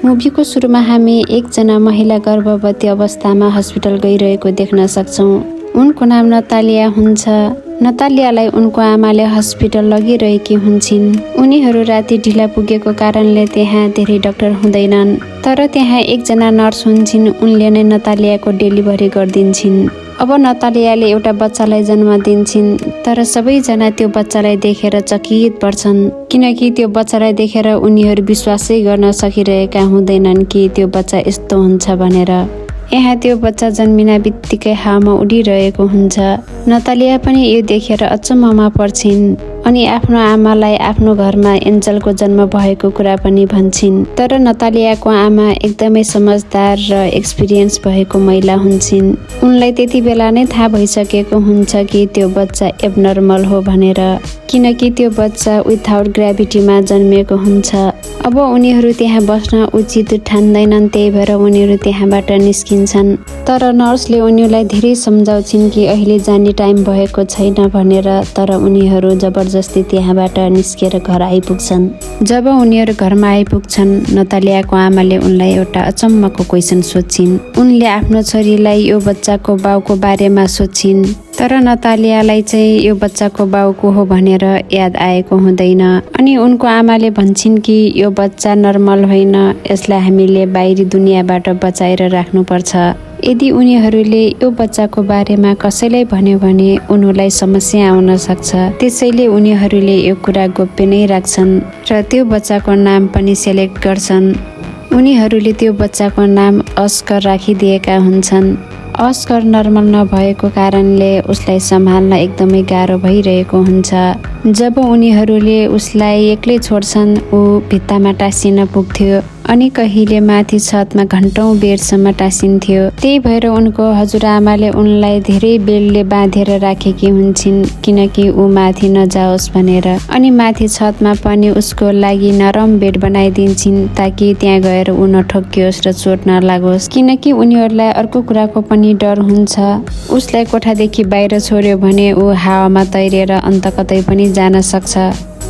मुभीको सुरुमा हामी एकजना महिला गर्भवती अवस्थामा हस्पिटल गइरहेको देख्न सक्छौँ। उनको नाम नतालिया हुन्छ। नतालियालाई उनको आमाले हस्पिटल लगिरहेकी हुन्छन्। उनीहरू राति ढिला पुगेको कारणले त्यहाँ धेरै डाक्टर हुँदैनन्, तर त्यहाँ एकजना नर्स हुन्छन्। उनले नै नतालियाको डेलिभरी गरिदिन्छन्। अब नतालियाले एउटा बच्चालाई जन्म दिन्छन्, तर सबैजना त्यो बच्चालाई देखेर चकित पर्छन्, किनकि त्यो बच्चालाई देखेर उनीहरू विश्वासै गर्न सकिरहेका हुँदैनन् कि त्यो बच्चा यस्तो हुन्छ भनेर। यहाँ त्यो बच्चा जन्मिन बित्तिकै हावामा उडिरहेको हुन्छ। नतालिया पनि यो देखेर अचम्ममा पर्छिन् अनि आफ्नो आमालाई आफ्नो घरमा एन्जलको जन्म भएको कुरा पनि भन्छन्। तर नतालियाको आमा एकदमै समझदार र एक्सपिरियन्स भएको महिला हुन्छन्। उनलाई त्यति बेला नै थाहा भइसकेको हुन्छ कि त्यो बच्चा एबनर्मल हो भनेर, किनकि त्यो बच्चा विथआउट ग्राभिटीमा जन्मिएको हुन्छ। अब उनीहरू त्यहाँ बस्न उचित ठान्दैनन्, त्यही भएर उनीहरू त्यहाँबाट निस्किन्छन्। तर नर्सले उनीहरूलाई धेरै सम्झाउँछिन् कि अहिले जाने टाइम भएको छैन भनेर, तर उनीहरू जबरजस्ती त्यहाँबाट निस्केर घर आइपुग्छन्। जब उनीहरू घरमा आइपुग्छन्, नतालियाको आमाले उनलाई एउटा अचम्मको क्वेसन सोध्छिन्। उनले आफ्नो छोरीलाई यो बच्चाको बाउको बारेमा सोध्छिन्, तर नतालियालाई चाहिँ यो बच्चाको बाउ को हो भनेर याद आएको हुँदैन। अनि उनको आमाले भन्छन् कि यो बच्चा नर्मल होइन, यसलाई हामीले बाहिरी दुनियाँबाट बचाएर राख्नुपर्छ। यदि उनीहरूले यो बच्चाको बारेमा कसैलाई भन्यो भने उनीहरूलाई समस्या आउन सक्छ, त्यसैले उनीहरूले यो कुरा गोप्य नै राख्छन् र त्यो बच्चाको नाम पनि सेलेक्ट गर्छन्। उनीहरूले त्यो बच्चाको नाम अस्कर राखिदिएका हुन्छन्। अस्कर नर्मल नभएको कारणले उसलाई सम्हाल्न एकदमै गाह्रो भइरहेको हुन्छ। जब उनीहरूले उसलाई एक्लै छोड्छन्, ऊ भित्तामा टाँसिन पुग्थ्यो अनि कहिले माथि छतमा घन्टौँ बेरसम्म टाँसिन्थ्यो। त्यही भएर उनको हजुरआमाले उनलाई धेरै बेलले बाँधेर राखेकी हुन्छन्, किनकि ऊ माथि नजाओस् भनेर। अनि माथि छतमा पनि उसको लागि नरम बेड बनाइदिन्छन्, ताकि त्यहाँ गएर ऊ नठोकियोस् र चोट नलागोस्, किनकि उनीहरूलाई अर्को कुराको पनि डर हुन्छ। उसलाई कोठादेखि बाहिर छोड्यो भने ऊ हावामा तैरेर अन्त कतै पनि जान सक्छ।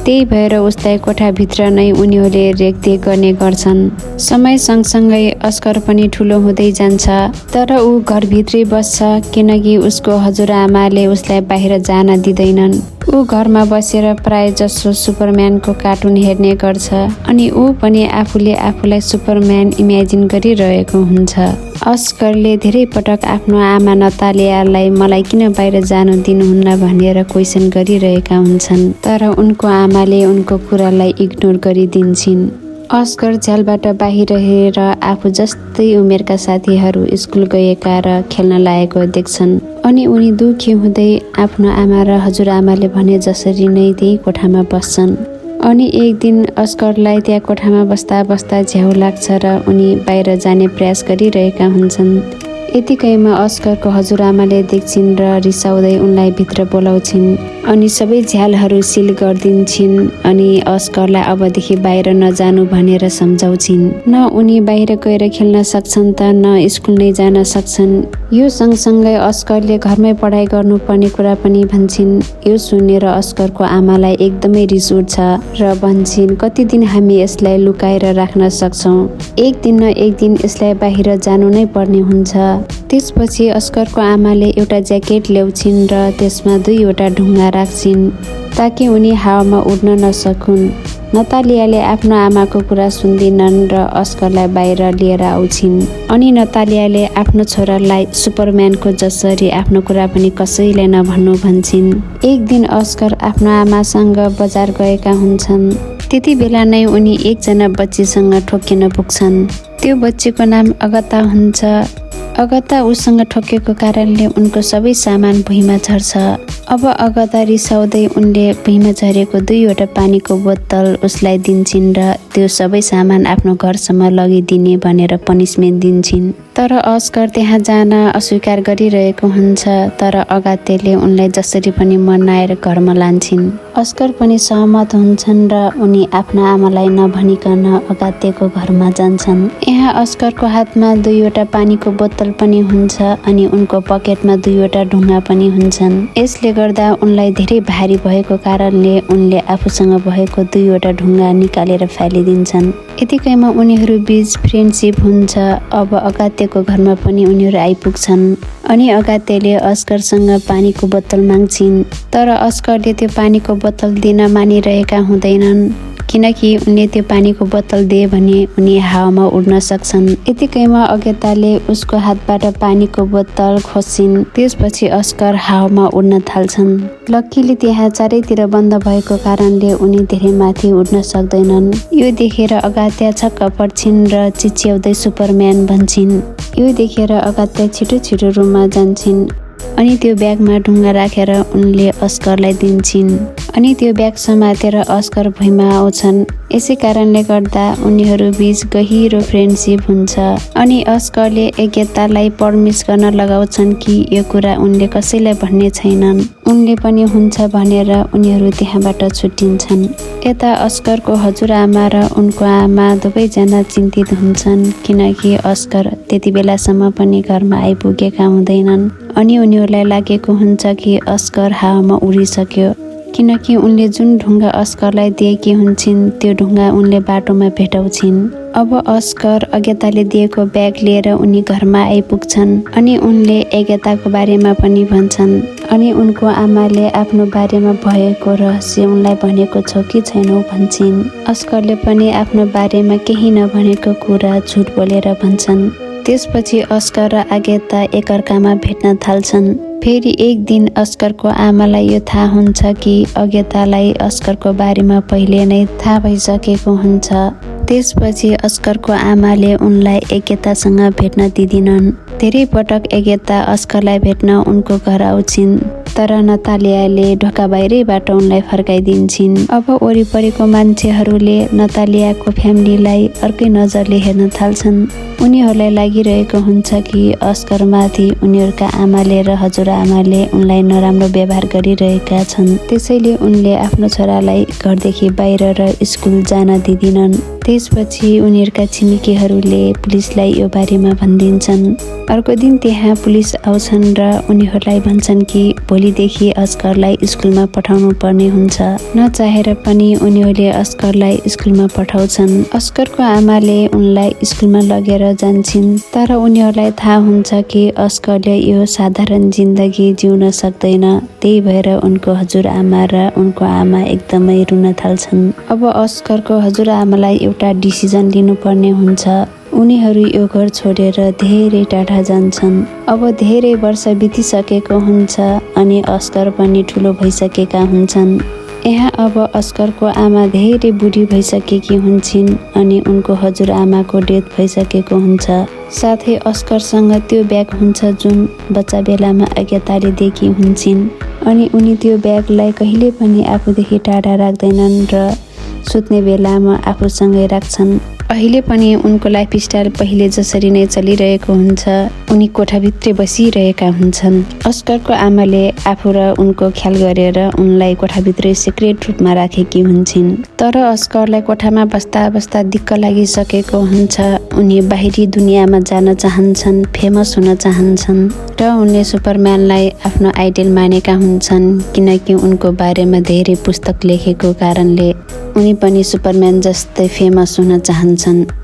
त्यही भएर उसलाई कोठाभित्र नै उनीहरूले रेखदेख गर्ने गर्छन्। समय सँगसँगै अस्कर पनि ठुलो हुँदै जान्छ, तर ऊ घरभित्रै बस्छ, किनकि उसको हजुरआमाले उसलाई बाहिर जान दिँदैनन्। ऊ घरमा बसेर प्राय जसो सुपरम्यानको कार्टुन हेर्ने गर्छ अनि ऊ पनि आफूले आफूलाई सुपरम्यान इमेजिन गरिरहेको हुन्छ। अस्करले धेरै पटक आफ्नो आमा नतालियालाई मलाई किन बाहिर जानु दिनुहुन्न भनेर क्वेसन गरिरहेका हुन्छन्, तर उनको आमाले उनको कुरालाई इग्नोर गरिदिन्छन्। अस्कर झ्यालबाट बाहिर हेरेर आफू जस्तै उमेरका साथीहरू स्कुल गएका र खेल्न लागेको देख्छन् अनि उनी दुखी हुँदै आफ्नो आमा र हजुरआमाले भने जसरी नै त्यही कोठामा बस्छन्। अनि एक दिन अस्करलाई त्यहाँ कोठामा बस्दा बस्दा झ्याउ लाग्छ र उनी बाहिर जाने प्रयास गरिरहेका हुन्छन्। यतिकैमा अस्करको हजुरआमाले देख्छिन् र रिसाउँदै उनलाई भित्र बोलाउँछिन् अनि सबै झ्यालहरू सिल गरिदिन्छन् अनि अस्करलाई अबदेखि बाहिर नजानु भनेर सम्झाउँछिन्। न उनी बाहिर गएर खेल्न सक्छन् त न स्कुल नै जान सक्छन्। यो सँगसँगै अस्करले घरमै पढाइ गर्नुपर्ने कुरा पनि भन्छन्। यो सुनेर अस्करको आमालाई एकदमै रिस उठ्छ र भन्छन्, कति दिन हामी यसलाई लुकाएर राख्न सक्छौँ, एक दिन न एक दिन यसलाई बाहिर जानु नै पर्ने हुन्छ। त्यसपछि अस्करको आमाले एउटा ज्याकेट ल्याउँछिन् र त्यसमा 2वटा ढुङ्गा राख्छिन् ताकि उनी हावामा उड्न नसकुन्। नतालियाले आफ्नो आमाको कुरा सुन्दिनन् र अस्करलाई बाहिर लिएर आउँछिन् अनि नतालियाले आफ्नो छोरालाई सुपरम्यानको जसरी आफ्नो कुरा पनि कसैलाई नभन्नु भन्छन्। एक दिन अस्कर आफ्नो आमासँग बजार गएका हुन्छन्। त्यति बेला नै उनी एकजना बच्चीसँग ठोकिन पुग्छन्। त्यो बच्चीको नाम अगता हुन्छ। अगता उसँग ठोकेको कारणले उनको सबै सामान भुइँमा झर्छ अब अगता रिसाउँदै उनले भुइँमा झरेको 2वटा पानीको बोतल उसलाई दिन्छन् र त्यो सबै सामान आफ्नो घरसम्म लगिदिने भनेर पनिसमेन्ट दिन्छन्। तर अस्कर त्यहाँ जान अस्वीकार गरिरहेको हुन्छ, तर अगातेले उनलाई जसरी पनि मनाएर घरमा लान्छन्। अस्कर पनि सहमत हुन्छन् र उनी आफ्ना आमालाई नभनिकन अगातेको घरमा जान्छन्। यहाँ अस्करको हातमा 2वटा पानीको बोतल पनि हुन्छ अनि उनको पकेटमा 2वटा ढुङ्गा पनि हुन्छन्। यसले गर्दा उनलाई धेरै भारी भएको कारणले उनले आफूसँग भएको 2वटा ढुङ्गा निकालेर फालिदिन्छन्। यतिकैमा उनीहरू बीच फ्रेन्डसिप हुन्छ। अब अगातेको घरमा पनि उनीहरू आइपुग्छन् अनि अगातेले अस्करसँग पानीको बोतल माग्छिन्, तर अस्करले त्यो पानीको बोतल दिन मानिरहेका हुँदैनन् किनकि उनले त्यो पानीको बोतल दिए भने उनी हावामा उड्न सक्छन्। यतिकैमा अगताले उसको हातबाट पानीको बोतल खोज्छिन्। त्यसपछि अस्कर हावामा उड्न थाल्छन्। लक्कीले त्यहाँ चारैतिर बन्द भएको कारणले उनी धेरै माथि उड्न सक्दैनन्। यो देखेर अगात्या छक्क पर्छिन् र चिच्याउँदै सुपरम्यान भन्छिन्। यो देखेर अगात्या छिटो छिटो रुममा जान्छिन् अनि त्यो ब्यागमा ढुङ्गा राखेर उनले अस्करलाई दिन्छिन् अनि त्यो ब्याग समातेर अस्कर भुइँमा आउँछन्। यसै कारणले गर्दा उनीहरू बीच गहिरो फ्रेन्डसिप हुन्छ अनि अस्करले अगतालाई प्रमिस गर्न लगाउँछन् कि यो कुरा उनले कसैलाई भन्ने छैनन्। उनले पनि हुन्छ भनेर उनीहरू त्यहाँबाट छुट्टिन्छन्। यता अस्करको हजुरआमा र उनको आमा दुवैजना चिन्तित हुन्छन् किनकि अस्कर त्यति बेलासम्म पनि घरमा आइपुगेका हुँदैनन् अनि उनीहरूलाई लागेको हुन्छ कि अस्कर हावामा उडिसक्यो किनकि उनले जुन ढुङ्गा अस्करलाई दिएकी हुन्छन् त्यो ढुङ्गा उनले बाटोमा भेटाउँछिन्। अब अस्कर अगताले दिएको ब्याग लिएर उनी घरमा आइपुग्छन् अनि उनले अगताको बारेमा पनि भन्छन् अनि उनको आमाले आफ्नो बारेमा भएको रहस्य उनलाई भनेको छ कि छैनौ भन्छन्। अस्करले पनि आफ्नो बारेमा केही नभनेको कुरा झुट बोलेर भन्छन्। त्यसपछि अस्कर र अगता एकअर्कामा भेट्न थाल्छन्। फेरि एक दिन अस्करको आमालाई यो थाहा हुन्छ कि अगतालाई अस्करको बारेमा पहिले नै थाहा भइसकेको हुन्छ। त्यसपछि अस्करको आमाले उनलाई अगतासँग भेट्न दिँदिनन्। धेरै पटक अगता अस्करलाई भेट्न उनको घर आउँछिन् तर नतालियाले ढोका बाहिरैबाट उनलाई फर्काइदिन्छन्। अब वरिपरिको मान्छेहरूले नतालियाको फ्यामिलीलाई अर्कै नजरले हेर्न थाल्छन्। उनीहरूलाई लागिरहेको हुन्छ कि अस्करमाथि उनीहरूका आमाले र हजुरआमाले उनलाई नराम्रो व्यवहार गरिरहेका छन्। त्यसैले उनले आफ्नो छोरालाई घरदेखि बाहिर र स्कुल जान दिँदिनन्। त्यसपछि उनीहरूका छिमेकीहरूले पुलिसलाई यो बारेमा भनिदिन्छन्। अर्को दिन त्यहाँ पुलिस आउँछन् र उनीहरूलाई भन्छन् कि भोलिदेखि अस्करलाई स्कुलमा पठाउनु पर्ने हुन्छ। नचाहेर पनि उनीहरूले अस्करलाई स्कुलमा पठाउँछन्। अस्करको आमाले उनलाई स्कुलमा लगेर जान्छन् तर उनीहरूलाई थाहा हुन्छ कि अस्करले यो साधारण जिन्दगी जिउन सक्दैन। त्यही भएर उनको हजुरआमा र उनको आमा एकदमै रुन थाल्छन्। अब अस्करको हजुरआमालाई एउटा डिसिजन लिनुपर्ने हुन्छ। उनीहरू यो घर छोडेर धेरै टाढा जान्छन्। अब धेरै वर्ष बितिसकेको हुन्छ अनि अस्कर पनि ठुलो भइसकेका हुन्छन्। यहाँ अब अस्करको आमा धेरै बुढी भइसकेकी हुन्छन् अनि उनको हजुरआमाको डेथ भइसकेको हुन्छ। साथै अस्करसँग त्यो ब्याग हुन्छ जुन बच्चा बेलामा अगताले दिएकी हुन्छन् अनि उनी त्यो ब्यागलाई कहिले पनि आफूदेखि टाढा राख्दैनन् र सुत्ने बेलामा आफूसँगै राख्छन्। अहिले पनि उनको लाइफस्टाइल पहिले जसरी नै चलिरहेको हुन्छ। उनी कोठाभित्रै बसिरहेका हुन्छन्। अस्करको आमाले आफू र उनको ख्याल गरेर उनलाई कोठाभित्रै सिक्रेट रूपमा राखेकी हुन्छन्। तर अस्करलाई कोठामा बस्दा बस्दा दिक्क लागिसकेको हुन्छ। उनी बाहिरी दुनियाँमा जान चाहन्छन्, फेमस हुन चाहन्छन् र उनले सुपरम्यानलाई आफ्नो आइडल मानेका हुन्छन् किनकि उनको बारेमा धेरै पुस्तक लेखेको कारणले उनी पनि सुपरम्यान जस्तै फेमस हुन चाहन्छन्।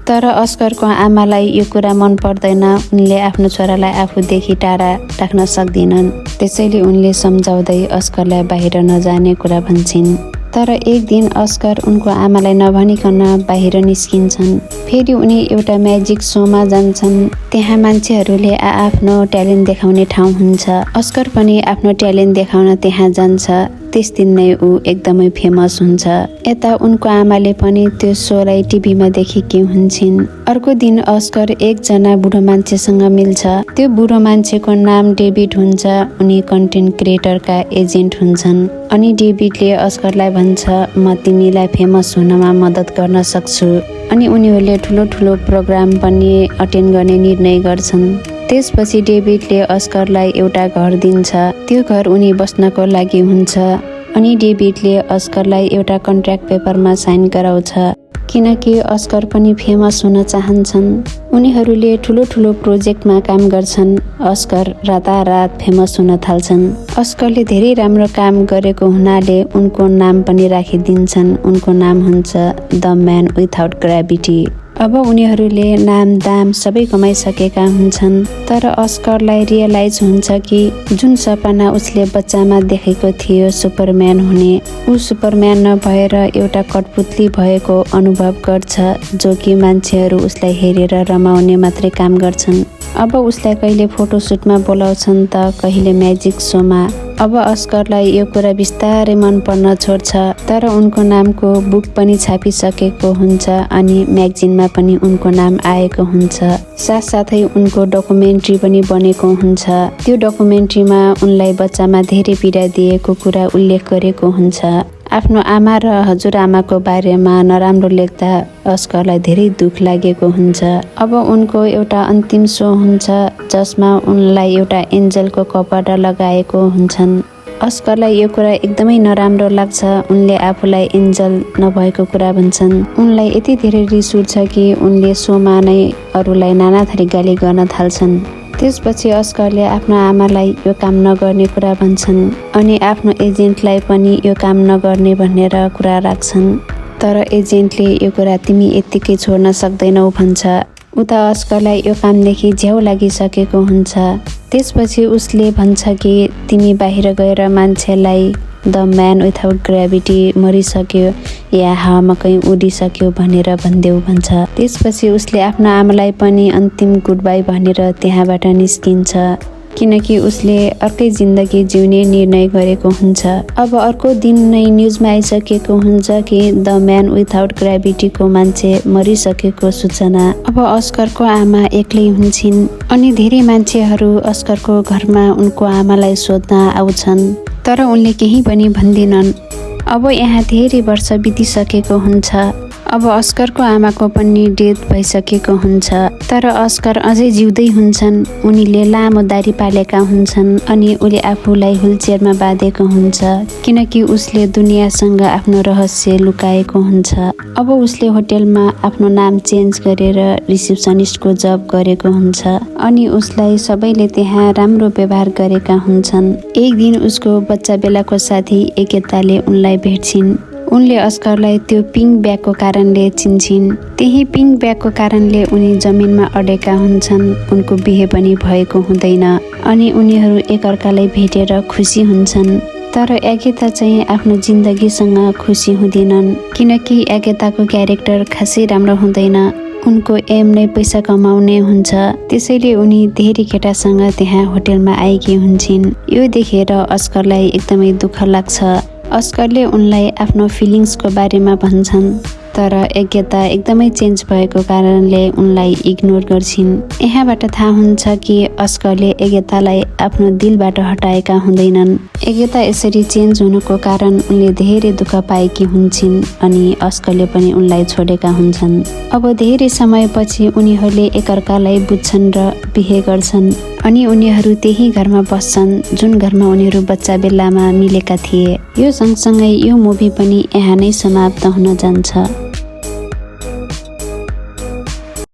तर अस्करको आमालाई यो कुरा मन पर्दैन। उनले आफ्नो छोरालाई आफूदेखि टाढा राख्न सक्दिनन्। त्यसैले उनले सम्झाउँदै अस्करलाई बाहिर नजाने कुरा भन्छन्। तर एक दिन अस्कर उनको आमालाई नभनिकन बाहिर निस्किन्छन्। फेरि उनी एउटा म्याजिक सोमा जान्छन्। त्यहाँ मान्छेहरूले आफ्नो ट्यालेन्ट देखाउने ठाउँ हुन्छ। अस्कर पनि आफ्नो ट्यालेन्ट देखाउन त्यहाँ जान्छ। त्यस दिन नै ऊ एकदमै फेमस हुन्छ। यता उनको आमाले पनि त्यो सोलाई टिभीमा देखेकी हुन्छन्। अर्को दिन अस्कर एकजना बुढो मान्छेसँग मिल्छ। त्यो बुढो मान्छेको नाम डेभिड हुन्छ। उनी कन्टेन्ट क्रिएटरका एजेन्ट हुन्छन्। अनि डेभिडले अस्करलाई भन्छ, म तिमीलाई फेमस हुनमा मद्दत गर्न सक्छु। अनि उनीहरूले ठुलो ठुलो प्रोग्राम पनि अटेन्ड गर्ने निर्णय गर्छन्। त्यसपछि डेभिडले अस्करलाई एउटा घर दिन्छ। त्यो घर उनी बस्नको लागि हुन्छ। अनि डेभिडले अस्करलाई एउटा कन्ट्र्याक्ट पेपरमा साइन गराउँछ, किनकि अस्कर पनि फेमस हुन चाहन्छन्। उनीहरूले ठुलो ठुलो प्रोजेक्टमा काम गर्छन्। अस्कर रातारात फेमस हुन थाल्छन्। अस्करले धेरै राम्रो काम गरेको हुनाले उनको नाम पनि राखिदिन्छन्। उनको नाम हुन्छ द म्यान विथआउट ग्राभिटी। अब उनीहरूले नाम दाम सबै कमाइसकेका हुन्छन्। तर अस्करलाई रियलाइज हुन्छ कि जुन सपना उसले बच्चामा देखेको थियो सुपरम्यान हुने, ऊ सुपरम्यान नभएर एउटा कठपुतली भएको अनुभव गर्छ, जो कि मान्छेहरू उसलाई हेरेर रमाउने मात्रै काम गर्छन्। अब उसलाई कहिले फोटोसुटमा बोलाउँछन् त कहिले म्याजिक सोमा। अब अस्करलाई यो कुरा बिस्तारै मन पर्न छोड्छ। तर उनको नामको बुक पनि छापिसकेको हुन्छ अनि म्यागजिनमा पनि उनको नाम आएको हुन्छ। साथसाथै उनको डकुमेन्ट्री पनि बनेको हुन्छ। त्यो डकुमेन्ट्रीमा उनलाई बच्चामा धेरै पीडा दिएको कुरा उल्लेख गरेको हुन्छ। आफ्नो आमा र हजुरआमाको बारेमा नराम्रो लेख्दा अस्करलाई धेरै दुःख लागेको हुन्छ। अब उनको एउटा अन्तिम सो हुन्छ जसमा उनलाई एउटा एन्जलको कपडा लगाएको हुन्छन्। अस्करलाई यो कुरा एकदमै नराम्रो लाग्छ। उनले आफूलाई एन्जल नभएको कुरा भन्छन्। उनलाई यति धेरै रिस उठ्छ कि उनले सोमा नै अरूलाई नाना थरी गाली गर्न थाल्छन्। त्यसपछि अस्करले आफ्नो आमालाई यो काम नगर्ने कुरा भन्छन् अनि आफ्नो एजेन्टलाई पनि यो काम नगर्ने भनेर कुरा राख्छन्। तर एजेन्टले यो कुरा तिमी यत्तिकै छोड्न सक्दैनौ भन्छ। उता अस्करलाई यो कामदेखि झ्याउ लागिसकेको हुन्छ। त्यसपछि उसले भन्छ कि तिमी बाहिर गएर मान्छेलाई द म्यान विथआउट ग्राभिटी मरिसक्यो या हावामा कहीँ उडिसक्यो भनेर भनिदेऊ भन्छ। त्यसपछि उसले आफ्नो आमालाई पनि अन्तिम गुड बाई भनेर त्यहाँबाट निस्किन्छ, किनकि उसले अर्कै जिन्दगी जिउने निर्णय गरेको हुन्छ। अब अर्को दिन नै न्युजमा आइसकेको हुन्छ कि द म्यान विथआउट ग्राभिटीको मान्छे मरिसकेको सूचना। अब अस्करको आमा एक्लै हुन्छन् अनि धेरै मान्छेहरू अस्करको घरमा उनको आमालाई सोध्न आउँछन्, तर उनले केही पनि भन्दिनन्। अब यहाँ धेरै वर्ष बितिसकेको हुन्छ। अब अस्करको आमाको पनि डेथ भइसकेको हुन्छ। तर अस्कर अझै जिउँदै हुन्छन्। उनीले लामो दारी पालेका हुन्छन् अनि उसले आफूलाई व्हिलचेयरमा बाँधेको हुन्छ, किनकि उसले दुनियाँसँग आफ्नो रहस्य लुकाएको हुन्छ। अब उसले होटेलमा आफ्नो नाम चेन्ज गरेर रिसेप्सनिस्टको जब गरेको हुन्छ अनि उसलाई सबैले त्यहाँ राम्रो व्यवहार गरेका हुन्छन्। एक दिन उसको बच्चा बेलाको साथी एकताले उनलाई भेट्छिन्। उनले अस्करलाई त्यो पिङ्क ब्यागको कारणले चिन्छिन्। त्यही पिङ्क ब्यागको कारणले उनी जमिनमा अडेका हुन्छन्। उनको बिहे पनि भएको हुँदैन अनि उनीहरू एकअर्कालाई भेटेर खुसी हुन्छन्। तर एगेता चाहिँ आफ्नो जिन्दगीसँग खुसी हुँदैनन्, किनकि एगेताको क्यारेक्टर खासै राम्रो हुँदैन। उनको एम नै पैसा कमाउने हुन्छ। त्यसैले उनी धेरै केटासँग त्यहाँ होटेलमा आएकी हुन्छन्। यो देखेर अस्करलाई एकदमै दुःख लाग्छ। अस्करले उनलाई आफ्नो फिलिङ्सको बारेमा भन्छन्, तर एकता एकदमै चेन्ज भएको कारणले उनलाई इग्नोर गर्छिन्। यहाँबाट थाहा हुन्छ कि अस्करले एकतालाई आफ्नो दिलबाट हटाएका हुँदैनन्। एकता यसरी चेन्ज हुनुको कारण उनले धेरै दुःख पाएकी हुन्छन् अनि अस्करले पनि उनलाई छोडेका हुन्छन्। अब धेरै समयपछि उनीहरूले एकअर्कालाई बुझ्छन् र बिहे गर्छन् अनि उनीहरू त्यही घरमा बस्छन् जुन घरमा उनीहरू बच्चा बेलामा मिलेका थिए। यो सँगसँगै यो मुभी पनि यहाँ नै समाप्त हुन जान्छ।